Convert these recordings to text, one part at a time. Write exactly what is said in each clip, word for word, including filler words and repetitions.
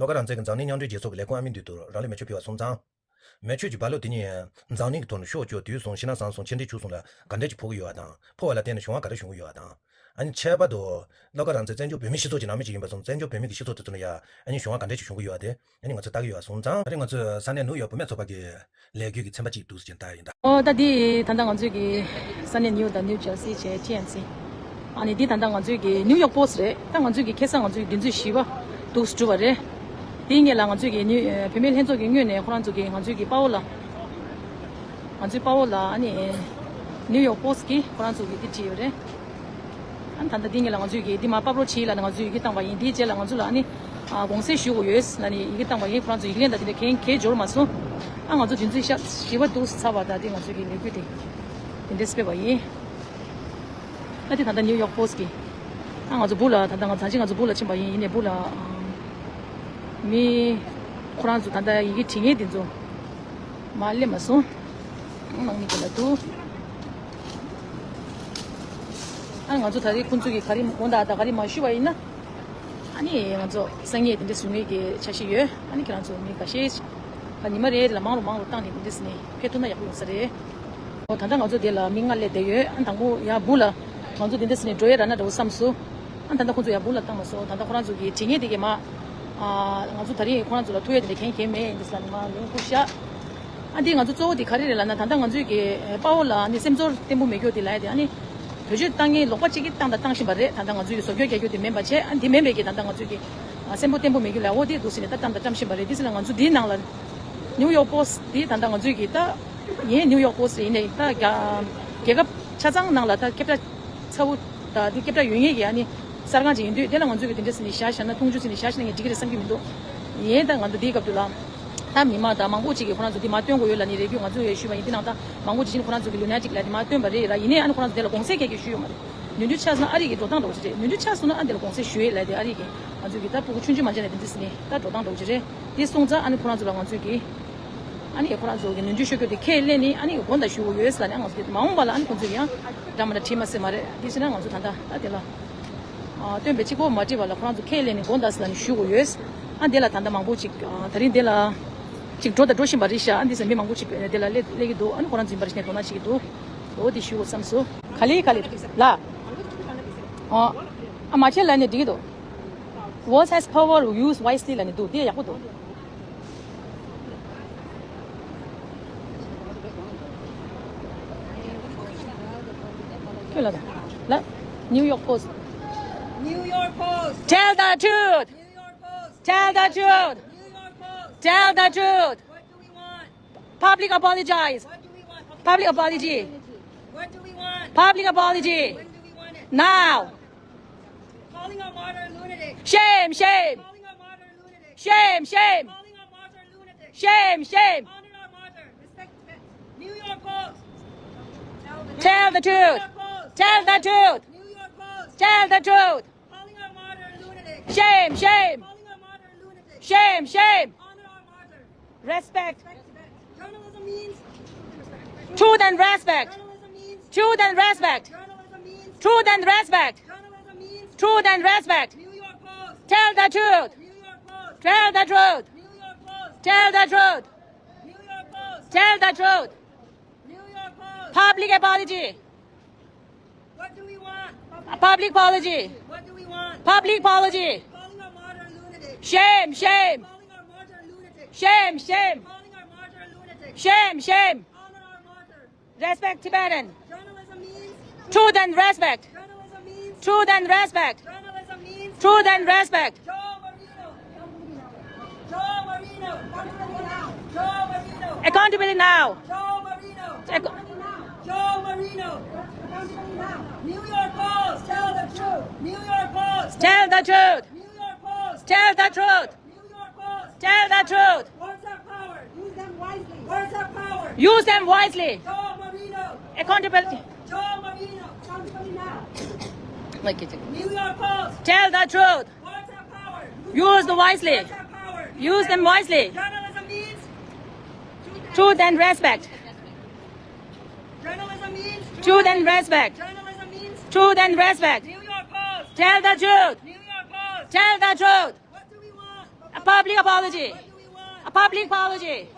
བློ་དགའ་རང་བཙན་གྱིས་འཛམ་གླིང་མཉམ་འབྲེལ་རྒྱལ་ཚོགས་ཀྱི་ལས་ཁུངས་ཨ་མི་འདི་དུ་རང་ལུས་མེ་མཆོད་ཕུལ་བ་སོང་ཙང་། མེ་མཆོད་ཀྱི་རྦ་ཀློག་དེ་ཉིད་འཛམ་གླིང་གི་ཐོག་ནས་ཤོག་བཅོས་དུས་གསུམ་ཕྱི་ནང་གསང་གསུམ་ཕྱི་འབྲེལ་བྱུག་གསུམ་ལ་ག་འདྲ་ཅིག་ཕོག་གི་ཡོད་པ་དང་། ཕོག་པ་ལ་བརྟེན་ནས་གཞུང་བ་ག་འདྲ་བྱུང་གི་ཡོད་པ་དང་། ཨ་ནི་ཁྱད་པར་དུ་བློ་དགའ་རང་བཙན་བཙན་བྱོལ་བོད་མིའི་སྤྱི་ཚོགས་ཀྱི་ནང་མི་ཅིག་ཡིན་པ་སོང་ཙང་བཙན་བྱོལ་བོད་མི་གི་སྤྱི་ཚོགས་དེ་ཚོ་ལ་ཡ་ཨ་ནི་གཞུང་བ་ག་འདྲ་ཅིག་བྱུང་གི་ཡོད་པ་དེ་ཨ་ནི་ང་ཚོས་བལྟ་གི་ཡོད་པ་སོང་ཙང་། ཨ་ནི་ང་ཚོས་ས་གནས་ནིའུ་ཡོག་བུད་མེད་ཚོགས་པ་གི་ལས་འགུལ་གྱི་ཚན་པ་གཅིག་འདུག་ཟེར་བྱས་བལྟ་ཡིན་ད། ཨོ་ད་འདི་ད་ལྟ་ང་ཚོའི་གི་ས་གནས་ནིའུ་ཡོག་དང་ནིའུ་ཇར་སི་བྱས་ཊི་ཨེམ་སི། ཨ་ནི་འདི་ད་ལྟ་ང་ཚོའི་གི་ནིའུ་ཡོག་པོ་སི་ཊི་རེད། ད་ང་ཚོའི་གི་ཁ་སང་ང་ཚོའི་གི་བདུན་ཚིགས་བཞི་པ་འདུག་སེ་གྲུབ་པ་རེད། དེའི་སྔོན་ལ་ང་ཚོའི་གི་ནིའུ་བུད་མེད་ལྷན་ཚོགས་ཀྱི་ངོས་ནས་ཁོ་རང་ཚོ་གི་ང་ཚོའི་གི་དཔའ་བོ་ལ། ང་ཚོའི་དཔའ་བོ་ལ་ཨ་ནི་ནིའུ་ཡོག་པོ་སི་ཊི་གིས་ཁོ་རང་ཚོ་གི་འདི་བྲིས་ཡོད་རེད། ཨ་ནི་ད་ལྟ་འདི་ངེད་ལ་ང་ཚོའི་གི་འདི་མ་པ་པ་རོ་ཆི་ལ་ནི་ང་ཚོས་ཡི་གེ་བཏང་བ་ཡིན། འདིའི་རྗེས་ལ་ང་ཚོ་ལ་ཨ་ནི་ཨ་དགོངས་སེལ་ཞུ་དགོས་ཡོད་ལ་ནི་ཡི་གེ་བཏང་བ་ཡིན། ཁོ་རང་ཚོ་ཡིག་ལན་དང་དེ་འདྲ་གང་གང་འབྱོར་མ་སོང་། ཨ་ང་ཚོ་བདུན་ཚིགས་བཞི་པ་འདུག་ཚར་བ་ད་འདི་ང་ཚོའི་གི་ལས་འགུལ་དེ་དེ་འདྲས་སྤེལ་བ་ཡིན། ཨ་འདི་ད་ལྟ་ནིའུ་ཡོག་པོ་སི་ཊི་གི་ཨ་ང་ཚོ་སྦུག་ལ་ད་ལྟ་ང་ཚང་ཅིག་ང་ཚོ་སྦུག་ལ་ཕྱིན་པ་ཡིན། ཡིན་ནའི་སྦུག་ལ་ཨ་མི་ཁོ་རང་ཚོ་ད་ལྟ་ཡི་གེ་བྲིས་མཁན་དེ་ཚོ་མར་སླེབས་མ་སོང་། ནང་མི་དེ་ལ་འདུག་ཨ་ང་ཚོ་ད་རེས་ཁོང་ཚོ་གི་ག་རེ་དགོངས་དག་དང་ག་རེ་མ་ཞུས་པ་ཡིན་ན། ཨ་ནི་ང་ཚོ་སང་ཉིན་དེ་འདྲ་བཟོ་མཁན་གྱི་འཆར་གཞི་ཡོད། ཨ་ནི་ཁྱེད་རང་ཚོ་མི་འགའ་ཤས་ཉི་མ་རེ་རེ་ལ་མང་རུ་མང་རུ་བཏང་ནས་དེ་འདྲ་ཟེར་ནས་ཕེབས་ཐུབ་ན་ཡག་པོ་ཡོང་ས་རེད། འོ་ད་ལྟ་ང་ཚོ་དེ་ལ་མི་ལྔ་སླེབས་བསྡད་ཡོད། ཨ་དང་པོ་ཡར་སྦུག་ལ་ང་ཚོ་དེ་འདྲ་ཟེར་ནས་འགྲོ་ཡས་རག་ན་འདྲ་བོ་བསམས་སོང་། ཨ་ད་ལྟ་ཁོང་ཚོ་ཡར་སྦུག་ལ་བཏང་མ་སོང་། ད་ལྟ་ཁོ་རང་ཚོ་གི་བྲིས་མཁན་དེ་གས་མར་ཨ་ང་ཚོ་ད་རེས་ཁོ་རང་ཚོ་ལ་ཐུག་ཡས་དེ་འདྲ་གང་ཡང་མེད་འདི་ཟེར་ནས་མར་ལན་བསྐུར་ཤག་ཨ་འདི་ང་ཚོ་གཙོ་བོ་དེ་ག་རེ་རེད་ལབ་ན། ད་ལྟ་ང་ཚོའི་གི་དཔའ་བོ་ལ་ནི་སེམས་ཚོར་བརྟན་པོ་མེད་རྒྱུ་དེ་ལབ་ཡ་དེ་ཨ་ནི་བེད་སྤྱོད་བཏང་མཁན་ལོག་པ་ཅིག་གིས་བཏང་དང་བཏང་བཞིན་པ་རེད། ད་ལྟ་ང་ཚོའི་བཟོ་བཅོས་རྒྱག་རྒྱུ་དེ་མིན་པ་བྱས། ཨ་འདི་མིན་པའི་གི་ད་ལྟ་ང་ཚོའི་གི་ཨ་སེམས་པོ་བརྟན་པོ་མེད་རྒྱུ་ལ་འོ་དེ་འདུག་ཟེར་ནས་ད་བཏང་དང་བཏང་བཞིན་པ་རེད། དེ་ཟེར་ན་ང་ཚོ་འདིའི་ནང་ལ་ནིའུ་ཡོག་པོ་སི་ཊི་འདི་ད་ལྟ་ང་ཚོའི་གི་ད་ཡིན་ནིའུ་ཡོག་པོ་སི་ཊི་ཡིན་ནའི་ད་རྒྱ་རྒྱལ་ཁབ་ཆ་ཚང་ནང་ལ་ད་སྐད་གྲགས་ཚ་བོ་ད་འདི་སྐད་གྲགས་ཡོད་མཁན་གྱི་ཨ་ནི་གསར་ཁང་ཅིག་ཡིན་དུས། དེ་ལ་ང་ཚོས་ཀྱི་དེ་འདྲ་ཟེར་ནས་བཞག་བཞག་ན། མཐོང་ཆུང་ཟེར་ནས་བཞག་བཞག་ན་ངས་འགྲིག་གི་རེད་བསམ་གྱི་མི་འདུག་ཡིན་ད་ང་ཚོ་འདིའི་སྐབས་དུ་ལ་ད་མི་མང་དང་མང་པོ་ཅིག་གིས་ཁོ་རང་ཚོ་འདི་མར་སྟོན་དགོས་ཡོད་ལབ་ནས་རེ་སྐུལ་ང་ཚོས་ཡང་ཞུས་པ་ཡིན། དེ་ནང་ད་མང་པོ་ཅིག་ཕྱིན་ཁོ་རང་ཚོ་གི་ལུས་ནད་ཅིག་ལ་དེ་མར་སྟོན་པ་རེད་ལ། ཡིན་ནའི་ཨ་ནི་ཁོ་རང་ཚོ་དེ་ལ་དགོངས་སེལ་གང་ཡང་ཞུས་ཡོད་མ་རེད། ནུས་མཐུ་ཆག་སོང་ན་ཨ་རི་གི་འགྲོ་སྟངས་འདྲ་བོ་ཅིག་རེད། ནུས་མཐུ་ཆག་སོང་ན་ཨ་འདི་ལ་དགོངས་སེལ་ཞུ་ཡས་ལབ་དེ་ཨ་རི་གི་ང་ཚོ་གི་ད་ཕྲུ་གུ་ཆུང་ཆུང་མ་འཇགས་ནས་དེ་འདྲ་ཟེར་ནས་ད་འགྲོ་སྟངས་འདྲ་བོ་ཅིག་རེད། དེ་སོང་ཙང་ཨ་ནི་ཁོ་རང་ཚོ་ལ་ང་ཚོས་གི་ཨ་ནི་ཁོ་རང་ཚོ་གི་ནུས་མཐུ་ཤོར་རྒྱུ་དེ་ཁས་ལེན་ནས་ཨ་ནི་དགོངས་དག་ཞུ་དགོས་ཡོད་ལབ་ནས། ང་ཚོ་དེ་མ་འོངས་པ་ལ་ཨ་ནི་ཁོང་ཚོས་ཡང་འདྲ་མ་འདྲ་བྲིས་མ་སྲིད་མ་རེད། དེ་བྱས་ན་ང་ཚོ་ད་ལྟ་ད་དེ་ལ་ཨ་སྟོན་པའི་གཅིག་པོ་མ་བྲིས་པ་ལ་ཁོ་རང་ཚོ་ཁས་ལེན་ནས་དགོངས་དག་ཟེར་ལབ་ནས་ཞུ་དགོས་ཡོད། ཨ་དེ་ལ་ད་ལྟ་མང་པོ་ཅིག་ཨ་དེ་རིང་དེ་ལ་ཅིག་འགྲོ་དང་འགྲོ་བཞིན་པ་རེད་ཤག་ཨ་འདི་ཟེར་མི་མང་པོ་ཅིག་དེ་ལ་སླེབས་སླེབས་ཀྱི་འདུག་ཨ་ནི་ཁོ་རང་ཚོ་ཡིན་པ་རེད་ཤག་ནས་དོ་སྣང་བྱེད་ཀྱི་འདུག་འོ་དེ་ཞུ་དགོས་བསམ་སོང་། ག་ལེ་ག་ལེ་ལ། ཨ་ཨ་མ་ཆེ་ལ་ནི་འགྲིག་གི་འདུག Words has power, use wisely ལ་ནི་འདུག་དེ་ཡག་པོ་འདུག་ཁྱོད་ལ་ལ། New York Post. New York Post. Tell the truth. New York Post. Tell the truth. New York Post. Tell the truth. What do we want? Public apologize. What do we want? Public apology. What do we want? Public apology. When do we want it? Now. Calling our martyr a lunatic. Shame, shame. Calling our martyr a lunatic. Shame, shame. Calling our martyr a lunatic. Shame, shame. Honor our martyr. Respect Tibet. New York Post. Tell the truth. New York Post. Tell the truth. New York Post. Tell the truth. Calling our martyr a lunatic. Shame, shame. Calling our martyr a lunatic. Shame, shame. Honor our martyr. Respect. Respect Tibet. Journalism means truth and respect. Journalism means truth and respect. Journalism means truth and respect. Journalism means truth and respect. New York Post. Tell the truth. New York Post. Tell the truth. New York Post. Tell the truth. New York Post. Tell the truth. New York Post. Public apology. What do we want? A public apology. What do we want? Public apology. Calling our martyr a lunatic. Shame, shame. Calling our martyr a lunatic. Shame, shame. Calling our martyr a lunatic. Shame, shame. Honor our martyr. Respect Tibetan. Journalism means truth and respect. Journalism means truth and respect. Journalism means truth and respect. Joe Marino. Joe Marino. Accountability now. Joe Marino. Accountability now. Joe Marino. Ac- Joe Marino. New York Post. Tell the truth. New York Post. Tell the truth. New York Post. Tell the truth. New York Post. Tell the truth. Words have power. Use them wisely. Words have power. Use them wisely. Joe Marino. Accountability. Joe Marino. Accountability now. New York Post. Tell the truth. Words have power. Use them wisely. Words have power. Use them wisely. Journalism means truth and respect. Journalism means truth and respect. Journalism means truth and respect. New York Post. Tell the truth. New York Post. Tell the truth. What do we want? A A public apology. A public apology.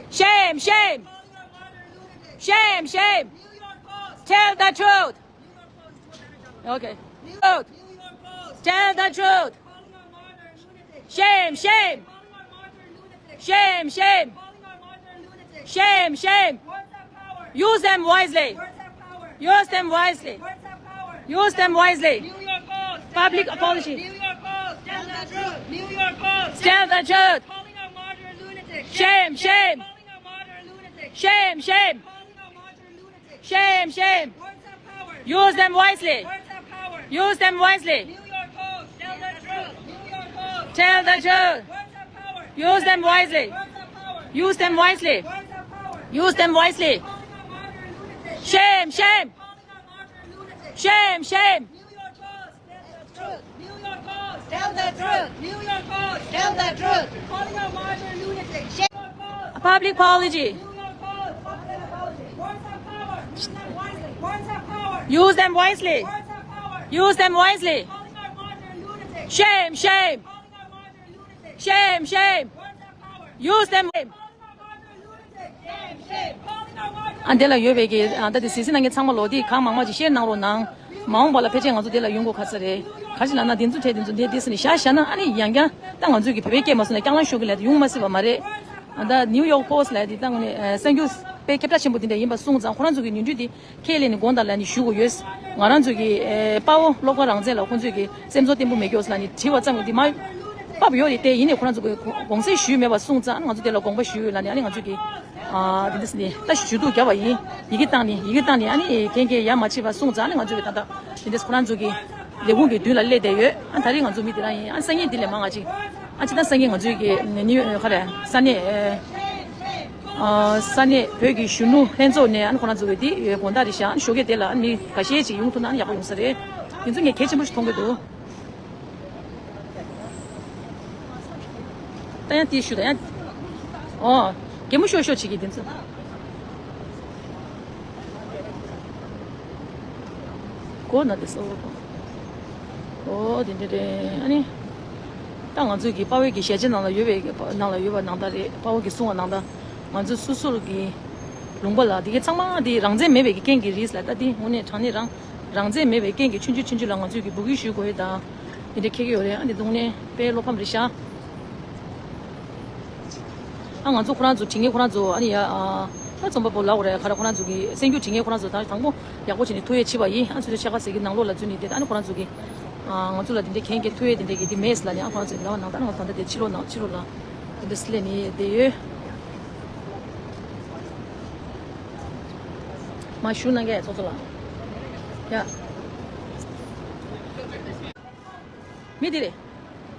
Shame, shame. Shame, shame. Tell the truth. Okay. Truth. Tell the truth. Shame, shame. Shame, shame. Shame, shame. Use them wisely. Use them wisely. Use them wisely. Public apology. Tell the truth. Shame, shame. Shame, shame. Shame, shame. Use them wisely. Use them wisely. Tell the truth. Use them wisely. Use them wisely. Use them wisely. Shame, shame. Shame, shame. Tell the truth. New York Post. Tell the truth. Calling out Martin Luther King. Shame. A public apology. New York Post. Public apology. Words have power. Use them wisely. Words have power. Use them wisely. Words have power. Use them wisely. Calling out Martin Luther King. Shame, shame. Calling out Martin Luther King. Shame, shame. Words have power. Use them. ཨ་འདི་ལ་ཡོད་པའི་གི་ཨ་ད་དེ་གཟིགས་གཟིགས་གནང་མཁན་ཚང་མ་ལོ་དེ་གང་མང་མང་ཅིག་ཤེར་གནང་རོགས་གནང་། མ་འོངས་པ་ལ་ཕལ་ཆེར་ང་ཚོ་འདི་ལ་ཡོང་དགོས་ཁ་ཚ་རེད། ག་རེ་ལབ་ན་འདི་ཚོ་གྲས་འདི་ཚོ་འདི་འདི་ཟེར་ནས་བཞག་བཞག་ན་ཨ་ནི་ཡང་བསྐྱར་ད་ང་ཚོས་གི་བོད་པའི་སྐད་མ་གསུངས་ན་རྐྱང་ལམ་ཤོར་གི་ལས་དེ་ཡོང་མ་སྲིད་པ་མ་རེད། ཨ་ད་ནིའུ་ཡོག་པོ་སི་ལབ་དེ་ད་དངོས་གནས་ཨ་གསར་འགྱུར་དཔེ་ཁྱབ་བསྒྲགས་ཆེན་པོ་འདི་འདྲ་ཡིན་པ་གསུངས་ཙང་ཁོ་རང་ཚོ་གི་ནོར་འཁྲུལ་དེ་ཁས་ལེན་ནས་དགོངས་དག་ལབ་ནས་ཞུ་དགོས་ཡོད། ང་རང་ཚོ་གི་ཨེ་དཔའ་བོ་བློ་དགའ་རང་བཙན་ལ་ཁོང་ཚོས་གི་སེམས་ཚོར་བརྟན་པོ་མེད་སྐྱོ་ལབ་ནས་དྲི་བ་ཙམ་གྱིས་འདི་མ་བབས་ཡོད་རེད་དེ། ཡིན་ནའི་ཁོ་རང་ཚོ་གི་དགོངས་སེལ་ཞུས་མེད་པ་གསུངས་ཙང་ང་ཚོ་དེ་ལ་དགོངས་པ་ཞུས་ཡོད་ལབ་ནས་ཨ་ནི་ང་ཚོ་གི་ཨ་དེ་འདྲ་ཟེར་ནས་ད་ཞུ་གཏུག་བརྒྱབ་པ་ཡིན། ཡི་གེ་བཏང་ནས་ཡི་གེ་བཏང་ནས་ཨ་ནི་ཁྱེད་ཀྱིས་ཡ་མ་བྱེད་པ་གསུངས་ཙང་ཨ་ནི་ང་ཚོ་གི་ད་ལྟ་དེ་འདྲ་ཁོ་རང་ཚོ་གི་ལས་ཁུངས་ཀྱི་མདུན་ལ་སླེབས་བསྡད་ཡོད། ཨ་ད་རེས་ང་ཚོ་མི་དེ་རང་ཡིན། ཨ་སང་ཉིན་འདི་ལས་མང་ང་ཅིག་ཨ་ཅི་ད་སང་ཉིན་ང་ཚོའི་གི་ནི་ཁ་རེ་ས་གནས་ཨ་ས་གནས་བོད་ཀྱི་གཞོན་ནུ་ལྷན་ཚོགས་ནས་ཨ་ནི་ཁོ་རང་ཚོ་གི་དེ་ཡོད་དགོང་དག་རེད་ཤག་ཨ་ནི་ཞོགས་ཀས་དེ་ལ་ཨ་ནི་མི་ཁ་ཤས་ཅིག་ཡོང་ཐུབ་ན་ཨ་ནི་ཡག་པོ་ཡོང་ས་རེད། དེ་ཚོ་ངས་གལ་ཆེན་པོ་ཞིག་མཐོང་གི་འདུག་ད་ཡང་དེ་ཞུ་ད་ཡང་། ཨོ། གད་མོ་ཤོར་ཤོར་བྱེད་ཀྱི་དེ་ཚོ། གོ་ན་དེ་སོ། ཨོ་དེ་འདྲ་རེད་ཨ་ནི། ད་ང་ཚོའི་གི་དཔའ་བོའི་གི་ཞལ་ཆད་ནང་ལ་ཡོད་པའི་ནང་ལ་ཡོད་པ་ནང་ལྟར་རེད། དཔའ་བོ་གི་གསུང་བ་ནང་ལྟར་ང་ཚོ་སོ་སོར་གི་ལུང་པ་ལ་དེ་གའི་ཚང་མ་དེ་རང་བཙན་མེད་པའི་གི་རྐྱེན་གྱིས་རེད་ལ། ད་དེ་དངོས་གནས་དྲང་གནས་རང་རང་བཙན་མེད་པའི་རྐྱེན་གྱིས་ཆུང་ཆུང་ཆུང་ཆུང་ལ་ང་ཚོས་གི་འབོད་སྐུལ་ཞུ་དགོས་ཡོད་ད། དེ་འདྲ་ཁེགས་ཀྱི་ཡོད་རེད། ཨ་འདི་དུང་ནས་དཔེ་བློ་ཕམ་རེད་ཤག་ཨ་ང་ཚོ་ཁོ་རང་ཚོ་དྲི་ངན་ཁོ་རང་ཚོ་ཨ་ནི་ཡ་ཨ་ད་རྩོམ་པ་པོ་ལབ་དགོས་རེད། ཁ་ར་ཁོ་རང་ཚོ་གི་གསར་འགྱུར་དྲི་ངན་ཁོ་རང་ཚོ་ད་དང་པོ་ཡག་པོ་བྱས་ནས་ཐུགས་ཡིད་ཆེས་པ་ཡིན། ཨ་ཚོ་ཚོ་ཕྱེད་ཀ་ཟེར་གི་ནང་ལོགས་ལ་འཛུལ་ནས་དེ་ཨ་ནི་ཁོ་རང་ཚོ་གི་ཨ་ང་ཚོ་ལ་དེ་འདྲའི་གན་གི་ཐུགས་ཡིད་དེ་འདྲའི་གི་དེ་མེད་ལ་ནི་ཨ་ཁོ་རང་ཚོ་ལབ་ནང་ད་ང་ད་ལྟ་དེ་ཕྱི་ལོགས་ནང་ཕྱི་ལོགས་ལ་དེ་འདྲ་སི་ལེ་ནི་དེ་ཡོད། མ་ཞུ་གནང་གས་ཚོགས་གཙོ་ལགས། ཡ། མི་དེ་རེད།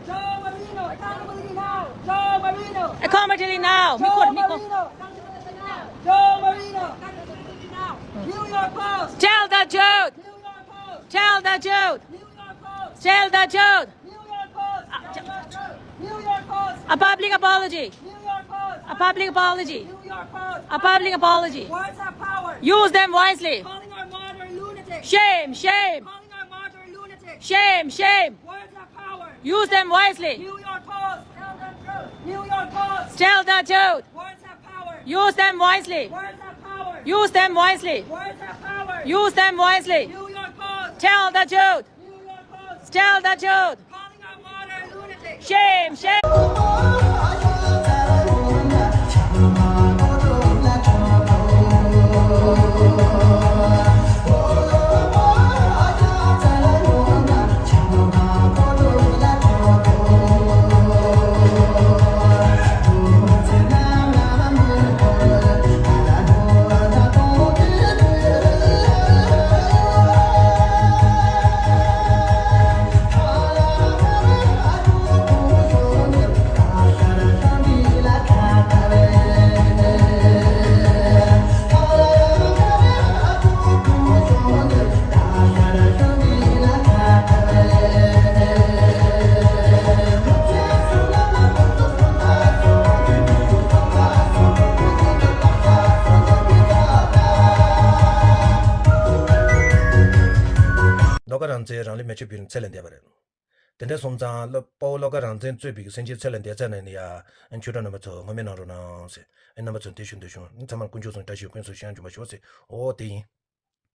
Joe Marino, accountability now. Joe Marino. Accountability now. མི་ཁོ་རེད། མི་ཁོ། Joe Marino, accountability now. Joe Marino, accountability now. New York Post. Tell the truth. New York Post. Tell the truth. New York Post. Tell the truth. New York Post. Tell the truth. New York Post. A public apology. New York Post. A public apology. New York Post. A public apology. Words have power. Use them wisely. Calling our mother a lunatic. Shame, shame. Calling our mother a lunatic. Shame, shame. Words have power. Use them wisely. New York Post. Tell the truth. New York Post. Tell the truth. Words have power. Use them wisely. Words have power. Use them wisely. Words have power. Use them wisely. New York Post. Tell the truth. Tell the truth. Shame, shame. ལྷོ་ཁ་རང་བཙན་རང་ལུས་མེ་མཆོད་འབུལ་ཚད་ལས་འདས་པ་རེད། དེ་འདྲ་སོང་ཙང་བློ་དཔའ་བོ་བློ་དགའ་རང་བཙན་གཙོས་པའི་སེམས་ཅན་ཚེ་ལ་འདས་ཚར་ནས་ནི་ཡ། ཆོས་གྲོགས་རྣམ་པ་ཚོ་ངོ་མ་གནང་རོགས་གནང་ཟེར། ཨེ་རྣམ་པ་ཚོ་འདི་ཞུ་འདི་ཞུ་ཚང་མར་དཀོན་མཆོག་གསུམ་བཀྲ་ཤིས་ཕུན་སུམ་ཚོགས་ཤིང་འབྱུང་བར་ཤོག་ཟེར། འོ་དེ་ཡིན།